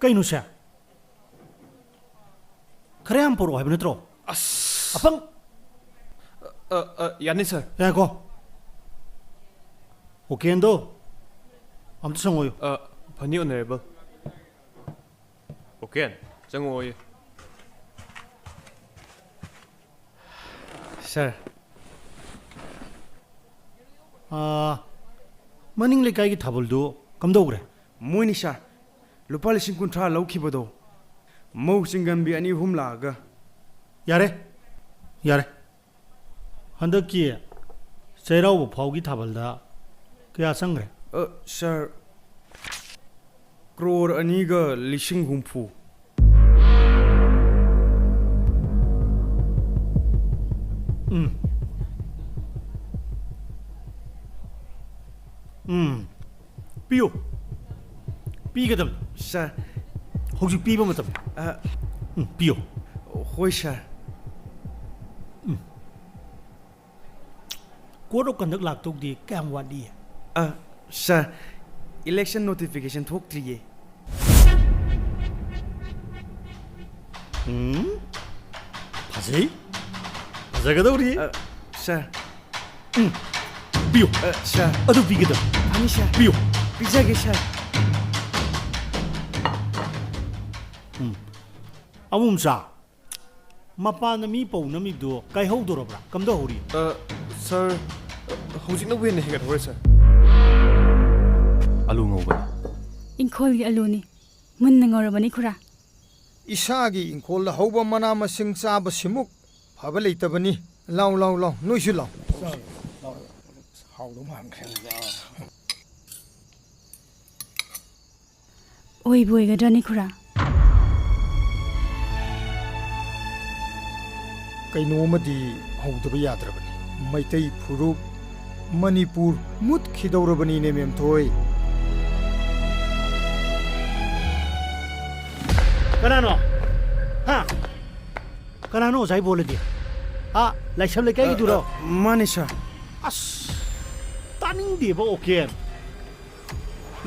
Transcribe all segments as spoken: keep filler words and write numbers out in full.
ꯀꯩꯅꯣ ꯁꯦ? ꯈꯔ ꯌꯥꯝ ꯄꯣꯔꯛꯑꯣ ꯍꯥꯏꯕ ꯅꯠꯇ꯭ꯔꯣ? ꯑꯁ꯫ ꯑꯄꯪ! ꯑ, ꯑ, ꯌꯥꯅꯤ, ꯁꯥꯔ꯫ ꯉꯥꯏꯈꯣ꯫ ꯑꯣꯀꯦꯟꯗꯣ ꯑꯝꯇ ꯁꯪꯉꯣꯌꯨ꯫ ꯑ, ꯐꯅꯤ, ꯑꯣꯅꯔꯦꯕꯜ꯫ ꯑꯣꯀꯦꯟ, ꯆꯪꯉꯛꯑꯣꯌꯦ꯫ ꯁꯥꯔ꯫ ꯑꯥ, ꯃꯅꯤꯡ ꯂꯩꯀꯥꯏꯒꯤ ꯊꯥꯕꯜꯗꯨ ꯀꯝꯗꯧꯈ꯭ꯔꯦ? ꯃꯣꯏꯅꯤ, ꯁꯥꯔ꯫ ꯂꯨꯄꯥ ꯂꯤꯁꯤꯡ ꯀꯨꯟꯊ꯭ꯔꯥ ꯂꯧꯈꯤꯕꯗꯣ, ꯃꯧ ꯆꯤꯡꯒꯟꯕꯤ ꯑꯅꯤ ꯑꯍꯨꯝ ꯂꯥꯛꯑꯒ꯫ ꯌꯥꯔꯦ, ꯌꯥꯔꯦ꯫ ꯍꯟꯗꯛꯀꯤ ꯆꯩꯔꯥꯎꯕ ꯐꯥꯎꯒꯤ ꯊꯥꯕꯜꯗ ꯀꯌꯥ ꯆꯪꯈ꯭ꯔꯦ? ꯑ, ꯁꯥꯔ, ꯀ꯭ꯔꯣꯔ ꯑꯅꯤꯒ ꯂꯤꯁꯤꯡ ꯍꯨꯝꯐꯨ꯫ ꯎꯝ꯫ ꯎꯝ꯫ ꯄꯤꯌꯨ꯫ ꯄꯤꯒꯗꯕꯅꯤ꯫ ꯁꯥꯔ꯫ ꯍꯧꯖꯤꯛ ꯄꯤꯕ ꯃꯇꯝꯅꯤ꯫ ꯑ, ꯎꯝ, ꯄꯤꯌꯨ꯫ ꯍꯣꯏ, ꯁꯥꯔ꯫ ꯎꯝ꯫ Code of conduct ꯂꯥꯛꯇꯧꯗꯤ ꯀꯌꯥꯝ ꯋꯥꯠꯂꯤ? ꯑ, ꯁꯥꯔ, election notification ꯊꯣꯛꯇ꯭ꯔꯤꯌꯦ꯫ ꯎꯝ, ꯐꯖꯩ꯫ ꯐꯖꯒꯗꯧꯔꯤ꯫ ꯑ, ꯁꯥꯔ꯫ ꯎꯝ, ꯄꯤꯌꯨ꯫ ꯑ, ꯁꯥꯔ꯫ ꯑꯗꯨ ꯄꯤꯒꯗꯕ꯫ ꯐꯅꯤ, ꯁꯥꯔ꯫ ꯄꯤꯌꯨ꯫ ꯄꯤꯖꯒꯦ, ꯁꯥꯔ꯫ ꯎꯝ꯫ ꯑꯃꯨꯝꯆꯥ, ꯃꯄꯥꯟꯗ ꯃꯤ ꯄꯧꯅꯝꯃꯤꯕꯗꯨ ꯀꯥꯏꯍꯧꯗꯣꯔꯕ꯭ꯔꯥ? ꯀꯝꯗꯧꯍꯧꯔꯤ? ꯑ, ꯁꯥꯔ, ꯍꯧꯖꯤꯛꯅꯕꯨ ꯍꯦꯟꯅ ꯍꯦꯟꯒꯠꯍꯧꯔꯦ, ꯁꯥꯔ꯫ ꯑꯂꯨ ꯉꯧꯕꯅꯤ꯫ ꯏꯪꯈꯣꯜꯒꯤ ꯑꯂꯨꯅꯤ꯫ ꯃꯨꯟꯅ ꯉꯧꯔꯕꯅꯤ, ꯈꯨꯔꯥ꯫ ꯏꯁꯥꯒꯤ ꯏꯪꯈꯣꯜꯗ ꯍꯧꯕ ꯃꯅꯥ ꯃꯁꯤꯡ ꯆꯥꯕꯁꯤꯃꯨꯛ ꯐꯕ ꯂꯩꯇꯕꯅꯤ꯫ ꯂꯥꯎ, ꯂꯥꯎ, ꯂꯥꯎ, ꯅꯣꯏꯁꯨ ꯂꯥꯎ꯫ ꯍꯥꯎꯗꯧ ꯃꯥꯟꯈ꯭ꯔꯦ꯫ ꯑꯣꯏꯕꯨ ꯑꯣꯏꯒꯗ꯭ꯔꯅꯤ, ꯈꯨꯔꯥ? ꯀꯩꯅꯣꯝꯃꯗꯤ ꯍꯧꯗꯕ ꯌꯥꯗ꯭ꯔꯕꯅꯤ꯫ ꯃꯩꯇꯩ ꯐꯨꯔꯨꯞ, ꯃꯅꯤꯄꯨꯔ ꯃꯨꯠꯈꯤꯗꯧꯔꯕꯅꯤꯅꯦ, ꯃꯦꯝꯊꯣꯏ꯫ ꯀꯅꯥꯅꯣ? ꯍꯥ? ꯀꯅꯥꯅꯣ ꯑꯣꯖꯥ ꯏꯕꯣꯂꯗꯤ? ꯑꯥ, ꯂꯥꯏꯁ꯭ꯔꯝ ꯂꯩꯀꯥꯏꯒꯤꯗꯨꯔꯣ? ꯑ, ꯑ, ꯃꯥꯅꯦ, ꯁꯥꯔ꯫ ꯑꯁ, ꯇꯥꯅꯤꯡꯗꯦꯕ, ꯑꯣꯀꯦꯟ꯫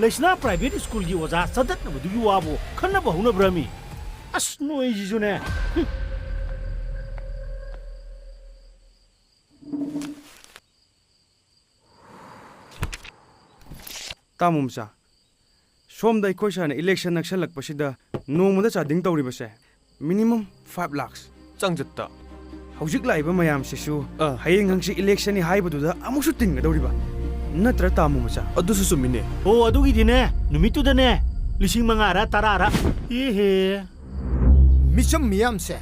ꯂꯩꯁꯅꯥ ꯄ꯭ꯔꯥꯏꯚꯦꯠ ꯁ꯭ꯀꯨꯜꯒꯤ ꯑꯣꯖꯥ ꯆꯠꯇꯠꯅꯕꯗꯨꯒꯤ ꯋꯥꯕꯨ ꯈꯟꯅꯕ ꯍꯧꯅꯕ꯭ꯔꯃꯤ? ꯑꯁ, ꯅꯣꯏꯁꯤꯁꯨꯅꯦ꯫ ꯍꯨꯝ꯫ ꯇꯥꯃꯣ ꯃꯆꯥ, ꯁꯣꯝꯗ ꯑꯩꯈꯣꯏ ꯁꯥꯔꯅ ꯏꯂꯦꯛꯁꯟ ꯅꯛꯁꯜꯂꯛꯄꯁꯤꯗ ꯅꯣꯡꯃꯗ ꯆꯥꯗꯤꯡ ꯇꯧꯔꯤꯕꯁꯦ minimum five lakhs꯫ ꯆꯥꯡꯆꯠꯇ꯫ ꯍꯧꯖꯤꯛ ꯂꯥꯛꯏꯕ ꯃꯌꯥꯝꯁꯤꯁꯨ ꯑꯥ꯫ ꯍꯌꯦꯡ ꯍꯪꯆꯤꯠ ꯏꯂꯦꯛꯁꯟꯅꯤ ꯍꯥꯏꯕꯗꯨꯗ ꯑꯃꯨꯛꯁꯨ ꯇꯤꯟꯒꯗꯧꯔꯤꯕ꯫ ꯅꯠꯇ꯭ꯔ, ꯇꯥꯃꯣ ꯃꯆꯥ? ꯑꯗꯨꯁꯨ ꯆꯨꯝꯃꯤꯅꯦ꯫ ꯑꯣ, ꯑꯗꯨꯒꯤꯗꯤꯅꯦ, ꯅꯨꯃꯤꯠꯇꯨꯗꯅꯦ, ꯂꯤꯁꯤꯡ ꯃꯉꯥꯔ ꯇꯔꯥꯔ꯫ ꯏꯍꯦ꯫ ꯃꯤꯆꯝ ꯃꯤꯌꯥꯝꯁꯦ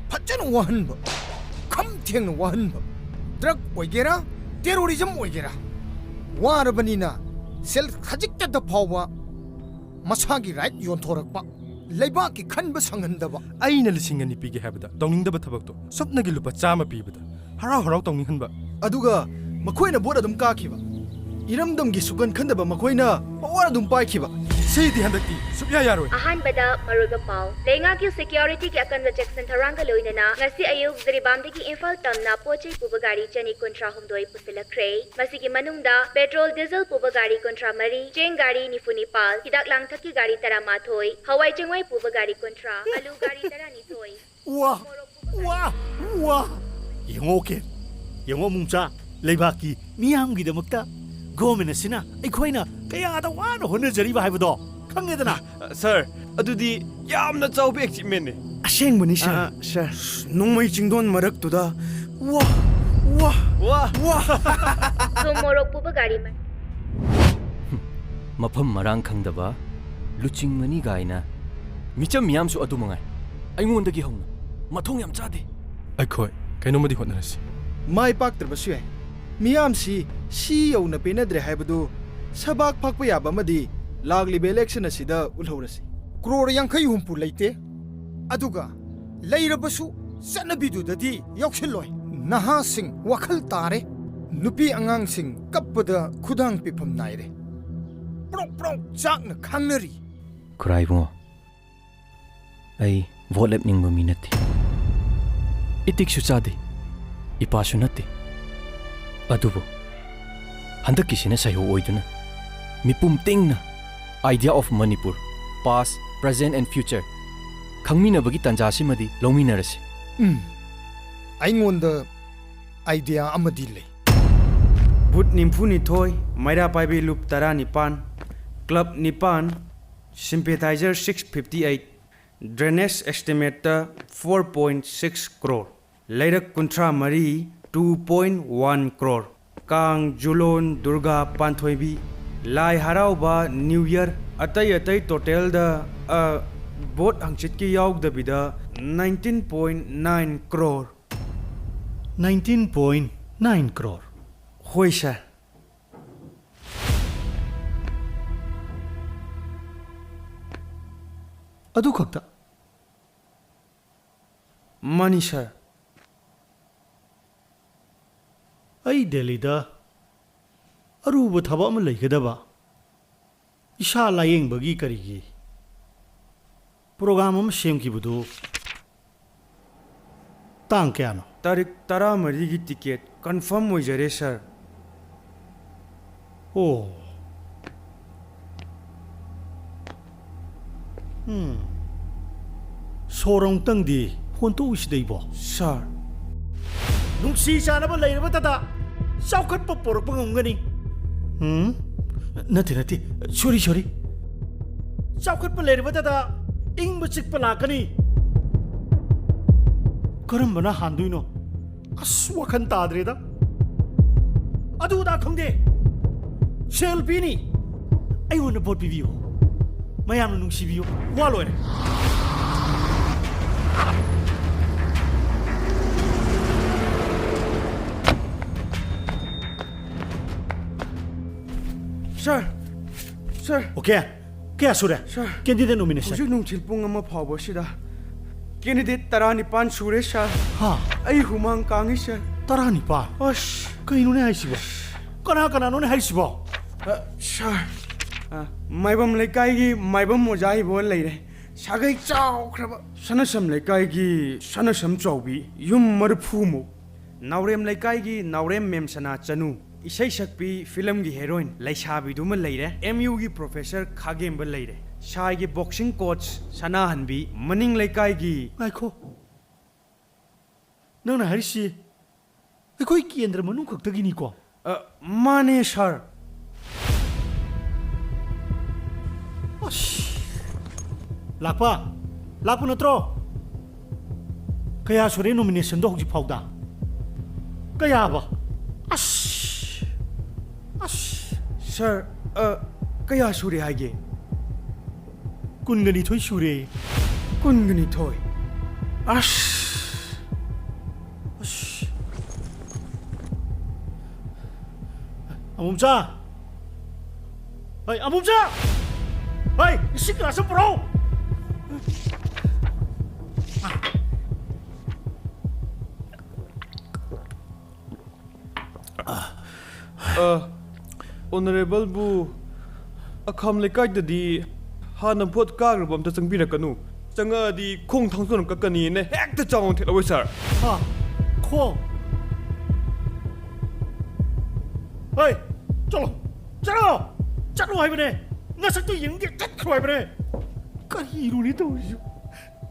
ꯐꯖꯅ ꯋꯥꯍꯟꯕ, ꯈꯝ ꯊꯦꯡꯅ ꯋꯥꯍꯟꯕ, drug ꯑꯣꯏꯒꯦꯔꯥ, terrorism ꯑꯣꯏꯒꯦꯔꯥ, ꯋꯥꯔꯕꯅꯤꯅ ꯁꯦꯜ ꯈꯖꯤꯛꯇꯗ ꯐꯥꯎꯕ ꯃꯁꯥꯒꯤ right ꯌꯣꯟꯊꯣꯔꯛꯄ, ꯂꯩꯕꯥꯛꯀꯤ ꯈꯟꯕ ꯁꯪꯍꯟꯗꯕ꯫ ꯑꯩꯅ ꯂꯤꯁꯤꯡ ꯑꯅꯤ ꯄꯤꯒꯦ ꯍꯥꯏꯕꯗ ꯇꯧꯅꯤꯡꯗꯕ ꯊꯕꯛꯇꯣ ꯁꯨꯞꯅꯒꯤ ꯂꯨꯄꯥ ꯆꯥꯝꯃ ꯄꯤꯕꯗ ꯍꯔꯥꯎ ꯍꯔꯥꯎ ꯇꯧꯅꯤꯡꯍꯟꯕ꯫ ꯑꯗꯨꯒ ꯃꯈꯣꯏꯅ ꯚꯣꯠ ꯑꯗꯨꯝ ꯀꯥꯈꯤꯕ꯫ ꯏꯔꯝꯗꯝꯒꯤ ꯁꯨꯀꯟ ꯈꯟꯗꯕ ꯃꯈꯣꯏꯅ power ꯑꯗꯨꯝ ꯄꯥꯏꯈꯤꯕ꯫ ꯁꯤꯗꯤ ꯍꯟꯗꯛꯇꯤ ꯁꯨꯛꯌꯥ ꯌꯥꯔꯣꯏ꯫ ꯑꯍꯥꯟꯕꯗ ꯃꯔꯨꯑꯣꯏꯕ ꯄꯥꯎ꯫ ꯂꯩꯉꯥꯛꯀꯤ security ꯒꯤ ꯑꯀꯟꯕ ꯆꯦꯛꯁꯤꯟ ꯊꯧꯔꯥꯡꯒ ꯂꯣꯏꯅꯅ ꯉꯁꯤ ꯑꯌꯨꯛ ꯖꯤꯔꯤꯕꯥꯝꯗꯒꯤ ꯏꯝꯐꯥꯜ ꯇꯝꯅ ꯄꯣꯠ ꯆꯩ ꯄꯨꯕ ꯒꯥꯔꯤ ꯆꯅꯤ ꯀꯨꯟꯊ꯭ꯔꯥ ꯍꯨꯝꯗꯣꯏ ꯄꯨꯁꯤꯜꯂꯛꯈ꯭ꯔꯦ꯫ ꯃꯁꯤꯒꯤ ꯃꯅꯨꯡꯗ petrol, diesel ꯄꯨꯕ ꯒꯥꯔꯤ ꯀꯨꯟꯊ꯭ꯔꯥ ꯃꯔꯤ, ꯆꯦꯡ ꯒꯥꯔꯤ ꯅꯤꯐꯨ ꯅꯤꯄꯥꯜ, ꯍꯤꯗꯥꯛ ꯂꯥꯡꯊꯛꯀꯤ ꯒꯥꯔꯤ ꯇꯔꯥꯃꯥꯊꯣꯏ, ꯍꯋꯥꯏ ꯆꯦꯡꯋꯥꯏ ꯄꯨꯕ ꯒꯥꯔꯤ ꯀꯨꯟꯊ꯭ꯔꯥ, ꯑꯂꯨ ꯒꯥꯔꯤ ꯇꯔꯥꯅꯤꯊꯣꯏ, ꯋꯥ! ꯃꯣꯔꯣꯛ ꯄꯨꯕ ꯒꯥꯔꯤ ꯋꯥ! ꯋꯥ! ꯌꯦꯡꯉꯣ, ꯀꯦꯟ꯫ ꯌꯦꯡꯉꯣ, ꯃꯨꯡꯆꯥ꯫ ꯂꯩꯕꯥꯛꯀꯤ ꯃꯤꯌꯥꯝꯒꯤꯗꯃꯛꯇ government ꯑꯁꯤꯅ ꯑꯩꯈꯣꯏꯅ ꯀꯌꯥꯗ ꯋꯥꯅ ꯍꯣꯠꯅꯖꯔꯤꯕ ꯍꯥꯏꯕꯗꯣ ꯈꯪꯉꯦꯗꯅ? ꯑ, sir, ꯑꯗꯨꯗꯤ ꯌꯥꯝꯅ ꯆꯥꯎꯕ achievement ꯅꯦ꯫ ꯑꯁꯦꯡꯕꯅꯤ, sir꯫ ꯑ, sir꯫ ꯅꯣꯡꯃꯩ ꯆꯤꯡꯗꯣꯟ ꯃꯔꯛꯇꯨꯗ ꯋꯥ! ꯋꯥ! ꯋꯥ! ꯋꯥ! ꯊꯨꯝ ꯃꯣꯔꯣꯛ ꯄꯨꯕ ꯒꯥꯔꯤ ꯃ- ꯃꯐꯝ ꯃꯔꯥꯡ ꯈꯪꯗꯕ, ꯂꯨꯆꯤꯡ ꯃꯅꯤ ꯒꯥꯏꯅ꯫ ꯃꯤꯆꯝ ꯃꯤꯌꯥꯝꯁꯨ ꯑꯗꯨ ꯃꯉꯥꯏ꯫ ꯑꯩꯉꯣꯟꯗꯒꯤ ꯍꯧꯅ꯫ ꯃꯊꯣꯡ ꯌꯥꯝ ꯆꯥꯗꯦ꯫ ꯑꯩꯈꯣꯏ ꯀꯩꯅꯣꯝꯃꯗꯤ ꯍꯣꯠꯅꯔꯁꯤ꯫ ꯃꯥꯏ ꯄꯥꯛꯇ꯭ꯔꯕꯁꯨ ꯌꯥꯏ꯫ ꯃꯤꯌꯥꯝꯁꯤ ꯁꯤ ꯌꯧꯅ ꯄꯦꯟꯅꯗ꯭ꯔꯦ ꯍꯥꯏꯕꯗꯨ ꯁꯕꯥꯛ ꯐꯥꯛꯄ ꯌꯥꯕ ꯑꯃꯗꯤ ꯂꯥꯛꯂꯤꯕ election ꯑꯁꯤꯗ ꯎꯠꯍꯧꯔꯁꯤ꯫ ꯀ꯭ꯔꯣꯔ ꯌꯥꯡꯈꯩ ꯍꯨꯝꯐꯨ ꯂꯩꯇꯦ꯫ ꯑꯗꯨꯒ ꯂꯩꯔꯕꯁꯨ ꯆꯠꯅꯕꯤꯗꯨꯗꯗꯤ ꯌꯥꯎꯁꯤꯜꯂꯣꯏ꯫ ꯅꯍꯥꯁꯤꯡ ꯋꯥꯈꯜ ꯇꯥꯔꯦ꯫ ꯅꯨꯄꯤ ꯑꯉꯥꯡꯁꯤꯡ ꯀꯞꯄꯗ ꯈꯨꯗꯥꯡ ꯄꯤꯐꯝ ꯅꯥꯏꯔꯦ꯫ ꯄ꯭ꯔꯣꯛ ꯄ꯭ꯔꯣꯛ ꯆꯥꯛꯅ ꯈꯥꯡꯅꯔꯤ꯫ ꯈꯨꯔꯥꯏ ꯏꯕꯨꯡꯉꯣ, ꯑꯩ ꯚꯣꯠ ꯂꯦꯞꯅꯤꯡꯕ ꯃꯤ ꯅꯠꯇꯦ꯫ ꯏꯇꯤꯛꯁꯨ ꯆꯥꯗꯦ, ꯏꯄꯥꯁꯨ ꯅꯠꯇꯦ꯫ ꯑꯗꯨꯕꯨ ꯍꯟꯗꯛꯀꯤꯁꯤꯅ ꯁꯩꯍꯧ ꯑꯣꯏꯗꯨꯅ ꯃꯤꯄꯨꯝ ꯇꯤꯡꯅ Idea of Manipur, Past, Present and Future ꯈꯪꯃꯤꯟꯅꯕꯒꯤ ꯇꯥꯟꯖꯥꯁꯤꯃꯗꯤ ꯂꯧꯃꯤꯟꯅꯔꯁꯤ꯫ ꯎꯝ, ꯑꯩꯉꯣꯟꯗ ꯑꯥꯏꯗꯤꯌꯥ ꯑꯃꯗꯤ ꯂꯩ꯫ ꯕꯨꯠ ꯅꯤꯐꯨꯅꯤꯊꯣꯏ, ꯃꯩꯔꯥ ꯄꯥꯏꯕꯤ ꯂꯨꯞ ꯇꯔꯥꯅꯤꯄꯥꯟ, ꯀ꯭ꯂꯕ ꯅꯤꯄꯥꯟ, sympathizer six fifty eight, drainage ꯑꯦꯁꯇꯤꯃꯦꯠꯇ ꯐꯣꯔ ꯄꯣꯏꯟ ꯁꯤꯛꯁ ꯀ꯭ꯔꯣꯔ, ꯂꯩꯔꯛ ꯀꯨꯟꯊ꯭ꯔꯥ ꯃꯔꯤ, ꯇꯨ ꯄꯣꯏꯟ ꯋꯥꯟ ꯀ꯭ꯔꯣꯔ, ꯀꯥꯡ, ꯖꯨꯂꯣꯟ, ꯗꯨꯔꯒꯥ, ꯄꯥꯟꯊꯣꯏꯕꯤ, ꯂꯥꯏ ꯍꯔꯥꯎꯕ, ꯅ꯭ꯌꯨ ꯌꯔ, ꯑꯇꯩ ꯑꯇꯩ ꯇꯣꯇꯦꯜꯗ, ꯑ, ꯕꯣꯠ ꯍꯪꯆꯤꯠꯀꯤ ꯌꯥꯎꯗꯕꯤꯗ nineteen point nine crore. Nineteen point nine crore. ꯍꯣꯏ ꯁꯥꯔ꯫ ꯑꯗꯨ ꯈꯛꯇ? ꯃꯥꯅꯤ ꯁꯥꯔ꯫ ꯑꯩ ꯗꯦꯜꯂꯤꯗ ꯑꯔꯨꯕ ꯊꯕꯛ ꯑꯃ ꯂꯩꯒꯗꯕ, ꯏꯁꯥ ꯂꯥꯌꯦꯡꯕꯒꯤ ꯀꯔꯤꯒꯤ ꯄ꯭ꯔꯣꯒ꯭ꯔꯥꯝ ꯑꯃ ꯁꯦꯝꯈꯤꯕꯗꯨ ꯇꯥꯡ ꯀꯌꯥꯅꯣ? ꯇꯥꯔꯤꯛ ꯇꯔꯥꯃꯔꯤꯒꯤ ꯇꯤꯀꯦꯠ ꯀꯟꯐꯥꯔꯝ ꯑꯣꯏꯖꯔꯦ ꯁꯥꯔ꯫ ꯑꯣ꯫ ꯎꯝ꯫ ꯁꯣꯔ ꯑꯃꯨꯛꯇꯪꯗꯤ ꯍꯣꯟꯇꯣꯛꯎꯁꯤꯗ ꯏꯕꯣ꯫ ꯁꯥꯔ꯫ ꯅꯨꯡꯁꯤ ꯆꯥꯟꯅꯕ ꯂꯩꯔꯕꯇꯗ ꯆꯥꯎꯈꯠꯄ ꯄꯣꯔꯛꯄ ꯉꯝꯒꯅꯤ꯫ ꯎꯝ? ꯅꯠꯇꯦ, ꯅꯠꯇꯦ꯫ ꯁꯣꯔꯤ, ꯁꯣꯔꯤ꯫ ꯆꯥꯎꯈꯠꯄ ꯂꯩꯔꯕꯇꯗ ꯏꯪꯕ ꯆꯤꯛꯄ ꯂꯥꯛꯀꯅꯤ꯫ ꯀꯔꯝꯕꯅ ꯍꯥꯟꯗꯣꯏꯅꯣ? ꯑꯁ, ꯋꯥꯈꯜ ꯇꯥꯗ꯭ꯔꯦꯗ꯫ ꯑꯗꯨ ꯑꯗꯥ ꯈꯪꯗꯦ꯫ ꯁꯦꯜ ꯄꯤꯅꯤ꯫ ꯑꯩꯉꯣꯟꯗ ꯚꯣꯠ ꯄꯤꯕꯤꯌꯨ꯫ ꯃꯌꯥꯝꯅ ꯅꯨꯡꯁꯤꯕꯤꯌꯨ꯫ ꯋꯥ ꯂꯣꯏꯔꯦ꯫ Sir, sir. ꯑꯣꯀꯦ꯫ ꯀꯌꯥ ꯁꯨꯔꯦ? ꯁꯥꯔ꯫ Candidate nomination. ꯍꯧꯖꯤꯛ ꯅꯨꯡꯊꯤꯜ ꯄꯨꯡ ꯑꯃ ꯐꯥꯎꯕꯁꯤꯗ ꯀꯦꯟꯗꯤꯗꯦꯠ ꯇꯔꯥꯅꯤꯄꯥꯟ ꯁꯨꯔꯦ ꯁꯥꯔ꯫ ꯍꯥ? ꯑꯩ ꯍꯨꯃꯥꯡ ꯀꯥꯡꯉꯤ ꯁꯥꯔ꯫ ꯇꯔꯥꯅꯤꯄꯥꯟ? ꯑꯁ꯫ ꯀꯩꯅꯣꯅꯦ ꯍꯥꯏꯁꯤꯕꯣ? ꯀꯅꯥ ꯀꯅꯥꯅꯣꯅꯦ ꯍꯥꯏꯁꯤꯕꯣ? ꯑ, ꯁꯥꯔ꯫ ꯑ, ꯃꯥꯏꯕꯝ ꯂꯩꯀꯥꯏꯒꯤ ꯃꯥꯏꯕꯝ ꯑꯣꯖꯥ ꯏꯕꯣ ꯂꯩꯔꯦ꯫ ꯁꯥꯒꯩ ꯆꯥꯎꯈ꯭ꯔꯕ ꯁꯅꯁꯝ ꯂꯩꯀꯥꯏꯒꯤ ꯁꯅꯁꯝ ꯆꯥꯎꯕꯤ ꯌꯨꯝ ꯃꯔꯤꯐꯨꯃꯨꯛ꯫ ꯅꯥꯎꯔꯦꯝ ꯂꯩꯀꯥꯏꯒꯤ ꯅꯥꯎꯔꯦꯝ ꯃꯦꯝꯁꯅꯥ ꯆꯅꯨ꯫ ꯏꯁꯩ ꯁꯛꯄꯤ ꯐꯤꯂꯝꯒꯤ ꯍꯦꯔꯣꯏꯟ ꯂꯩꯁꯥꯕꯤꯗꯨꯃ ꯂꯩꯔꯦ, ꯑꯦꯝ ꯌꯨꯒꯤ ꯄ꯭ꯔꯣꯐꯦꯁꯔ ꯈꯥꯒꯦꯝꯕ ꯂꯩꯔꯦ, ꯁꯥꯏꯒꯤ ꯕꯣꯛꯁꯤꯡ ꯀꯣꯆ ꯁꯅꯥꯍꯟꯕꯤ, ꯃꯅꯤꯡ ꯂꯩꯀꯥꯏꯒꯤ ꯉꯥꯏꯈꯣ, ꯅꯪꯅ ꯍꯥꯏꯔꯤꯁꯤ ꯑꯩꯈꯣꯏ ꯀꯦꯟꯗ꯭ꯔ ꯃꯅꯨꯡ ꯈꯛꯇꯒꯤꯅꯤꯀꯣ? ꯑ, ꯃꯥꯅꯦ ꯁꯥꯔ꯫ ꯑꯁ! ꯂꯥꯛꯄ? ꯂꯥꯛꯄ ꯅꯠꯇ꯭ꯔꯣ? ꯀꯌꯥ ꯁꯨꯔꯦ ꯅꯣꯃꯤꯅꯦꯁꯟꯗꯣ ꯍꯧꯖꯤꯛ ꯐꯥꯎꯗ? ꯀꯌꯥꯕ? ꯑꯁ! ꯑꯁ! ꯁꯥꯔ, ꯑ, ꯀꯌꯥ ꯁꯨꯔꯦ ꯍꯥꯏꯒꯦ? ꯀꯨꯟꯒ ꯅꯤꯊꯣꯏ ꯁꯨꯔꯦ꯫ ꯀꯨꯟꯒ ꯅꯤꯊꯣꯏ? ꯑꯁ! ꯑꯁ! ꯑꯃꯨꯝꯆꯥ! ꯍꯩ, ꯑꯃꯨꯝꯆꯥ! ꯍꯩ, ꯏꯁꯤꯡ ꯒ꯭ꯂꯥꯁ ꯑꯃ ꯄꯨꯔꯛꯎ! ꯑ, ꯑꯣꯅꯔꯦꯕꯜꯕꯨ ꯑꯈꯥꯝ ꯂꯩꯀꯥꯏꯗꯗꯤ ꯍꯥꯟꯅ ꯚꯣꯠ ꯀꯥꯈ꯭ꯔꯕ ꯑꯝꯇ ꯆꯪꯕꯤꯔꯛꯀꯅꯨ꯫ ꯆꯪꯉꯛꯑꯗꯤ ꯈꯣꯡ ꯊꯥꯡꯖꯣꯟ ꯀꯛꯀꯅꯤꯅ ꯍꯦꯛꯇ ꯆꯥꯎꯅ ꯊꯦꯠꯍꯧꯋꯦ, ꯁꯥꯔ꯫ ꯍꯥ? ꯈꯣꯡ? ꯍꯩ, ꯆꯠꯂꯣ! ꯆꯠꯂꯣ! ꯆꯠꯂꯣ ꯍꯥꯏꯕꯅꯦ! ꯅꯁꯛꯇꯣ ꯌꯦꯡꯒꯦ ꯆꯠꯈ꯭ꯔꯣ ꯍꯥꯏꯕꯅꯦ! ꯀꯔꯤꯅꯣꯅꯦ ꯇꯧꯔꯤꯁꯤꯕꯨ?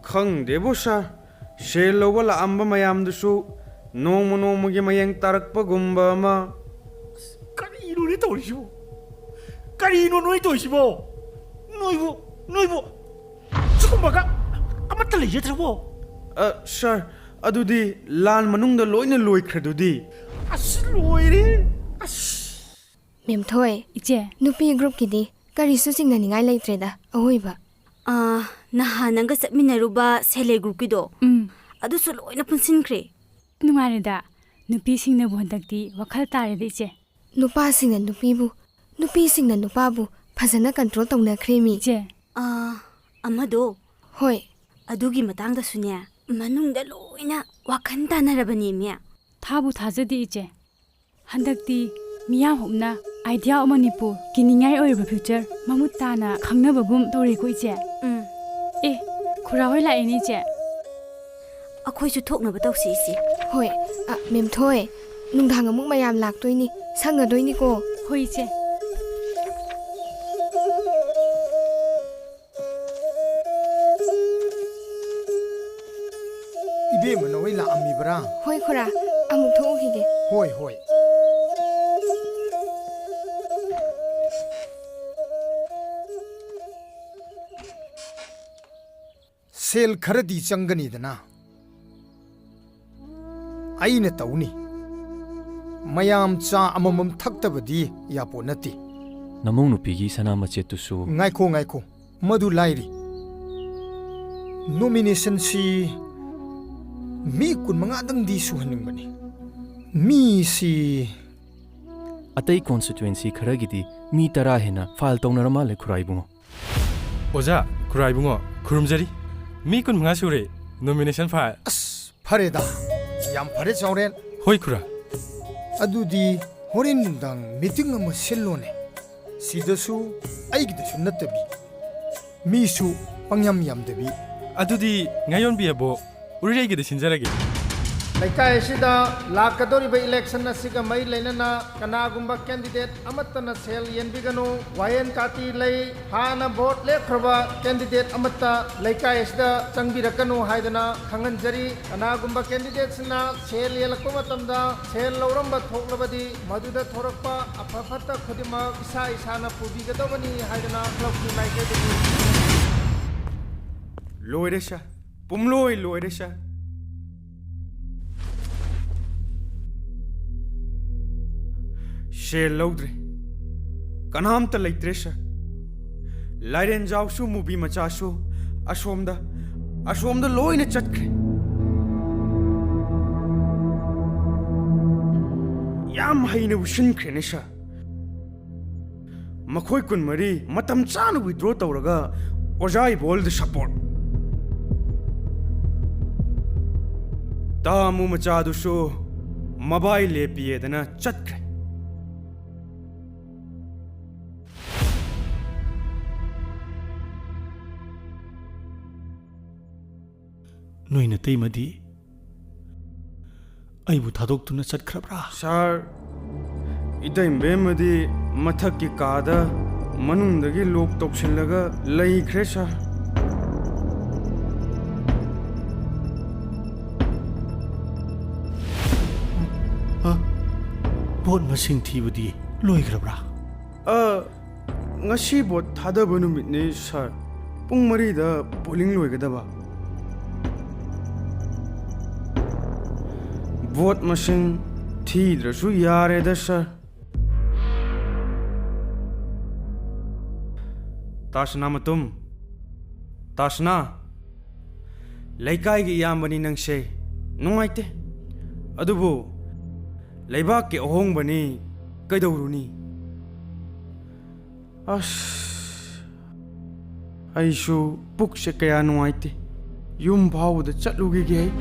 ꯈꯪꯗꯦꯕꯨ, ꯁꯥꯔ꯫ ꯁꯦꯜ ꯂꯧꯕ ꯂꯥꯛꯑꯝꯕ ꯃꯌꯥꯝꯗꯨꯁꯨ ꯅꯣꯡꯃ ꯅꯣꯡꯃꯒꯤ ꯃꯌꯦꯡ ꯇꯥꯔꯛꯄꯒꯨꯝꯕ ꯑꯃ꯫ ꯀꯔꯤꯅꯣꯅꯦ ꯇꯧꯔꯤꯁꯤꯕꯣ? ꯀꯔꯤꯅꯣ ꯅꯣꯏ ꯇꯧꯔꯤꯁꯤꯕꯣ? ꯅꯣꯏꯕꯨ, ꯅꯣꯏꯕꯨ ꯁꯤꯒꯨꯝꯕꯒ ꯑꯃꯠꯇ ꯂꯩꯖꯗ꯭ꯔꯕꯣ? ꯑ, ꯁꯥꯔ, ꯑꯗꯨꯗꯤ ꯂꯥꯟ ꯃꯅꯨꯡꯗ ꯂꯣꯏꯅ ꯂꯣꯏꯈ꯭ꯔꯗꯨꯗꯤ꯫ ꯑꯁ, ꯂꯣꯏꯔꯦ꯫ ꯑꯁ꯫ ꯃꯦꯝꯊꯣꯏ, ꯏꯆꯦ꯫ ꯅꯨꯄꯤ ꯒ꯭ꯔꯨꯞꯀꯤꯗꯤ ꯀꯔꯤꯁꯨ ꯆꯤꯡꯅꯅꯤꯡꯉꯥꯏ ꯂꯩꯇ꯭ꯔꯦꯗ, ꯑꯋꯣꯏꯕ꯫ ꯑꯥ, ꯅꯍꯥꯟ ꯅꯪꯒ ꯆꯠꯃꯤꯟꯅꯔꯨꯕ ꯁꯦꯜꯐ ꯍꯦꯜꯞ ꯒ꯭ꯔꯨꯞꯀꯤꯗꯣ, ꯎꯝ꯫ ꯑꯗꯨꯁꯨ ꯂꯣꯏꯅ ꯄꯨꯟꯁꯤꯟꯈ꯭ꯔꯦ꯫ ꯅꯨꯡꯉꯥꯏꯔꯦꯗ꯫ ꯅꯨꯄꯤꯁꯤꯡꯅꯕꯨ ꯍꯟꯗꯛꯇꯤ ꯋꯥꯈꯜ ꯇꯥꯔꯦꯗ, ꯏꯆꯦ꯫ ꯅꯨꯄꯥꯁꯤꯡꯅ ꯅꯨꯄꯤꯕꯨ, ꯅꯨꯄꯤꯁꯤꯡꯅ ꯅꯨꯄꯥꯕꯨ ꯐꯖꯅ ꯀꯟꯇ꯭ꯔꯣꯜ ꯇꯧꯅꯈ꯭ꯔꯦ ꯃꯤ꯫ ꯏꯆꯦ꯫ ꯑꯥ, ꯑꯃꯗꯣ꯫ ꯍꯣꯏ꯫ ꯑꯗꯨꯒꯤ ꯃꯇꯥꯡꯗꯁꯨꯅꯦ, ꯃꯅꯨꯡꯗ ꯂꯣꯏꯅ ꯋꯥꯈꯜ ꯇꯥꯅꯔꯕꯅꯦꯃꯤ꯫ ꯊꯥꯕꯨ ꯊꯥꯖꯗꯦ, ꯏꯆꯦ꯫ ꯍꯟꯗꯛꯇꯤ ꯃꯤꯌꯥꯝ ꯍꯨꯞꯅ ꯑꯥꯏꯗꯤꯌꯥ ꯑꯣꯐ ꯃꯅꯤꯄꯨꯔ ꯀꯤꯅꯤꯡꯉꯥꯏ ꯑꯣꯏꯔꯤꯕ ꯐ꯭ꯌꯨꯆꯔ ꯃꯃꯨꯠ ꯇꯥꯅ ꯈꯪꯅꯕꯒꯨꯝ ꯇꯧꯔꯦꯀꯣ, ꯏꯆꯦ? ꯎꯝ꯫ ꯑꯦ, ꯈꯨꯔꯥ ꯍꯣꯏ ꯂꯥꯛꯑꯦꯅꯦ, ꯏꯆꯦ꯫ ꯑꯩꯈꯣꯏꯁꯨ ꯊꯣꯛꯅꯕ ꯇꯧꯁꯤ, ꯏꯆꯦ꯫ ꯍꯣꯏ꯫ ꯑ, ꯃꯦꯝꯊꯣꯏ, ꯅꯨꯡꯗꯥꯡ ꯑꯃꯨꯛ ꯃꯌꯥꯝ ꯂꯥꯛꯇꯣꯏꯅꯤ꯫ ꯁꯪꯉꯗꯣꯏꯅꯤꯀꯣ꯫ ꯍꯣꯏ, ꯏꯆꯦ꯫ ꯏꯕꯦꯝꯃ, ꯅꯈꯣꯏ ꯂꯥꯛꯑꯝꯃꯤꯕ꯭ꯔꯥ? ꯍꯣꯏ, ꯈꯨꯔꯥ꯫ ꯑꯃꯨꯛ ꯊꯣꯛꯎꯈꯤꯒꯦ꯫ ꯍꯣꯏ, ꯍꯣꯏ꯫ ꯁꯦꯜ ꯈꯔꯗꯤ ꯆꯪꯒꯅꯤꯗꯅ꯫ ꯑꯩꯅ ꯇꯧꯅꯤ꯫ ꯃꯌꯥꯝ ꯆꯥ ꯑꯃꯃꯝ ꯊꯛꯇꯕꯗꯤ ꯌꯥꯄꯣꯠ ꯅꯠꯇꯦ꯫ ꯅꯃꯧ ꯅꯨꯄꯤꯒꯤ ꯁꯅꯥ ꯃꯆꯦꯠꯇꯨꯁꯨ꯫ ꯉꯥꯏꯈꯣ, ꯉꯥꯏꯈꯣ꯫ ꯃꯗꯨ ꯂꯥꯏꯔꯤ꯫ Nomination ꯁꯤ ꯃꯤ ꯀꯨꯟꯃꯉꯥꯗꯪꯗꯤ ꯁꯨꯍꯟꯅꯤꯡꯕꯅꯤ꯫ ꯃꯤꯁꯤ ꯑꯇꯩ constituency ꯈꯔꯒꯤꯗꯤ ꯃꯤ ꯇꯔꯥ ꯍꯦꯟꯅ file ꯇꯧꯅꯔ ꯃꯥꯜꯂꯦ, ꯈꯨꯔꯥ ꯏꯕꯨꯡꯉꯣ꯫ ꯑꯣꯖꯥ, ꯈꯨꯔꯥ ꯏꯕꯨꯡꯉꯣ, ꯈꯨꯔꯨꯝꯖꯔꯤ꯫ ꯃꯤ ꯀꯨꯟꯃꯉꯥ ꯁꯨꯔꯦ nomination file꯫ ꯑꯁ, ꯐꯔꯦꯗ꯫ ꯌꯥꯝ ꯐꯔꯦ, ꯆꯥꯎꯔꯦꯟ꯫ ꯍꯣꯏ, ꯈꯨꯔꯥ꯫ ꯑꯗꯨꯗꯤ ꯍꯣꯔꯦꯟ ꯅꯨꯡꯗꯥꯡ meeting ꯑꯃ ꯁꯤꯜꯂꯣꯅꯦ꯫ ꯁꯤꯗꯁꯨ, ꯑꯩꯒꯤꯗꯁꯨ ꯅꯠꯇꯕꯤ꯫ ꯃꯤꯁꯨ ꯄꯪꯌꯥꯝ ꯌꯥꯝꯗꯕꯤ꯫ ꯑꯗꯨꯗꯤ ꯉꯥꯌꯣꯟꯕꯤ ꯑꯕꯣꯛ ꯎꯔꯤꯔꯩꯒꯤꯗ ꯁꯤꯟꯖꯔꯒꯦ꯫ ꯂꯩꯀꯥꯏ ꯑꯁꯤꯗ ꯂꯥꯛꯀꯗꯧꯔꯤꯕ election ꯑꯁꯤꯒ ꯃꯔꯤ ꯂꯩꯅꯅ ꯀꯅꯥꯒꯨꯝꯕ candidate ꯑꯃꯠꯇꯅ ꯁꯦꯜ ꯌꯦꯟꯕꯤꯒꯅꯨ꯫ ꯋꯥꯌꯦꯟ ꯀꯥꯇꯤ ꯂꯩ꯫ ꯍꯥꯟꯅ vote ꯂꯦꯞꯈ꯭ꯔꯕ candidate ꯑꯃꯠꯇ ꯂꯩꯀꯥꯏ ꯑꯁꯤꯗ ꯆꯪꯕꯤꯔꯛꯀꯅꯨ ꯍꯥꯏꯗꯅ ꯈꯪꯍꯟꯖꯔꯤ꯫ ꯀꯅꯥꯒꯨꯝꯕ candidateꯁꯤꯅ ꯁꯦꯜ ꯌꯦꯜꯂꯛꯄ ꯃꯇꯝꯗ ꯁꯦꯜ ꯂꯧꯔꯝꯕ ꯊꯣꯛꯂꯕꯗꯤ ꯃꯗꯨꯗ ꯊꯣꯔꯛꯄ ꯑꯐ ꯐꯠꯇ ꯈꯨꯗꯤꯡꯃꯛ ꯏꯁꯥ ꯏꯁꯥꯅ ꯄꯨꯕꯤꯒꯗꯕꯅꯤ ꯍꯥꯏꯗꯅ clubꯀꯤ ꯃꯥꯏꯀꯩꯗꯒꯤ꯫ ꯂꯣꯏꯔꯦ sir, ꯄꯨꯝꯂꯣꯏ ꯂꯣꯏꯔꯦ sir꯫ ꯁꯦꯜ ꯂꯧꯗ꯭ꯔꯦ, ꯀꯅꯥꯝꯇ ꯂꯩꯇ꯭ꯔꯦ sir꯫ ꯂꯥꯏꯔꯦꯟꯖꯥꯎꯁꯨ, ꯃꯨꯕꯤ ꯃꯆꯥꯁꯨ ꯑꯁꯣꯝꯗ, ꯑꯁꯣꯝꯗ ꯂꯣꯏꯅ ꯆꯠꯈ꯭ꯔꯦ꯫ ꯌꯥꯝ ꯍꯩꯅ ꯎꯁꯤꯟꯈ꯭ꯔꯦꯅꯦ sir꯫ ꯃꯈꯣꯏ ꯀꯨꯟꯃꯔꯤ ꯃꯇꯝ ꯆꯥꯅ withdraw ꯇꯧꯔꯒ ꯑꯣꯖꯥ ꯏꯕꯣꯜꯗ support꯫ ꯇꯥꯃꯨ ꯃꯆꯥꯗꯨꯁꯨ ꯃꯕꯥꯏ ꯂꯦꯞꯄꯤꯌꯦꯗꯅ ꯆꯠꯈ꯭ꯔꯦ꯫ ꯅꯣꯏ ꯅꯇꯩꯃꯗꯤ ꯑꯩꯕꯨ ꯊꯥꯗꯣꯛꯇꯨꯅ ꯆꯠꯈ꯭ꯔꯕ꯭ꯔꯥ? Sir, ꯏꯇꯩꯃꯕꯦꯝꯃꯗꯤ ꯃꯊꯛꯀꯤ ꯀꯥꯗ ꯃꯅꯨꯡꯗꯒꯤ ꯂꯣꯛ ꯇꯧꯁꯤꯜꯂꯒ ꯂꯩꯈ꯭ꯔꯦ, ꯁꯥꯔ꯫ ꯍ? ꯚꯣꯠ ꯃꯁꯤꯡ ꯊꯤꯕꯗꯤ ꯂꯣꯏꯈ꯭ꯔꯕ꯭ꯔꯥ? ꯑ, ꯉꯁꯤ ꯚꯣꯠ ꯊꯥꯗꯕ ꯅꯨꯃꯤꯠꯅꯤ, ꯁꯥꯔ꯫ ꯄꯨꯡ ꯃꯔꯤꯗ ꯄꯣꯂꯤꯡ ꯂꯣꯏꯒꯗꯕ꯫ ꯚꯣꯠ ꯃꯁꯤꯡ ꯊꯤꯗ꯭ꯔꯁꯨ ꯌꯥꯔꯦꯗ, ꯁꯥꯔ꯫ ꯇꯥꯁꯅꯥ ꯃꯇꯨꯝ, ꯇꯥꯁꯅꯥ, ꯂꯩꯀꯥꯏꯒꯤ ꯏꯌꯥꯝꯕꯅꯤ ꯅꯪꯁꯦ꯫ ꯅꯨꯡꯉꯥꯏꯇꯦ꯫ ꯑꯗꯨꯕꯨ ꯂꯩꯕꯥꯛꯀꯤ ꯑꯍꯣꯡꯕꯅꯤ, ꯀꯩꯗꯧꯔꯨꯅꯤ? ꯑꯁ, ꯑꯩꯁꯨ ꯄꯨꯛꯁꯦ ꯀꯌꯥ ꯅꯨꯡꯉꯥꯏꯇꯦ꯫ ꯌꯨꯝ ꯐꯥꯎꯕꯗ ꯆꯠꯂꯨꯈꯤꯒꯦ ꯑꯩ꯫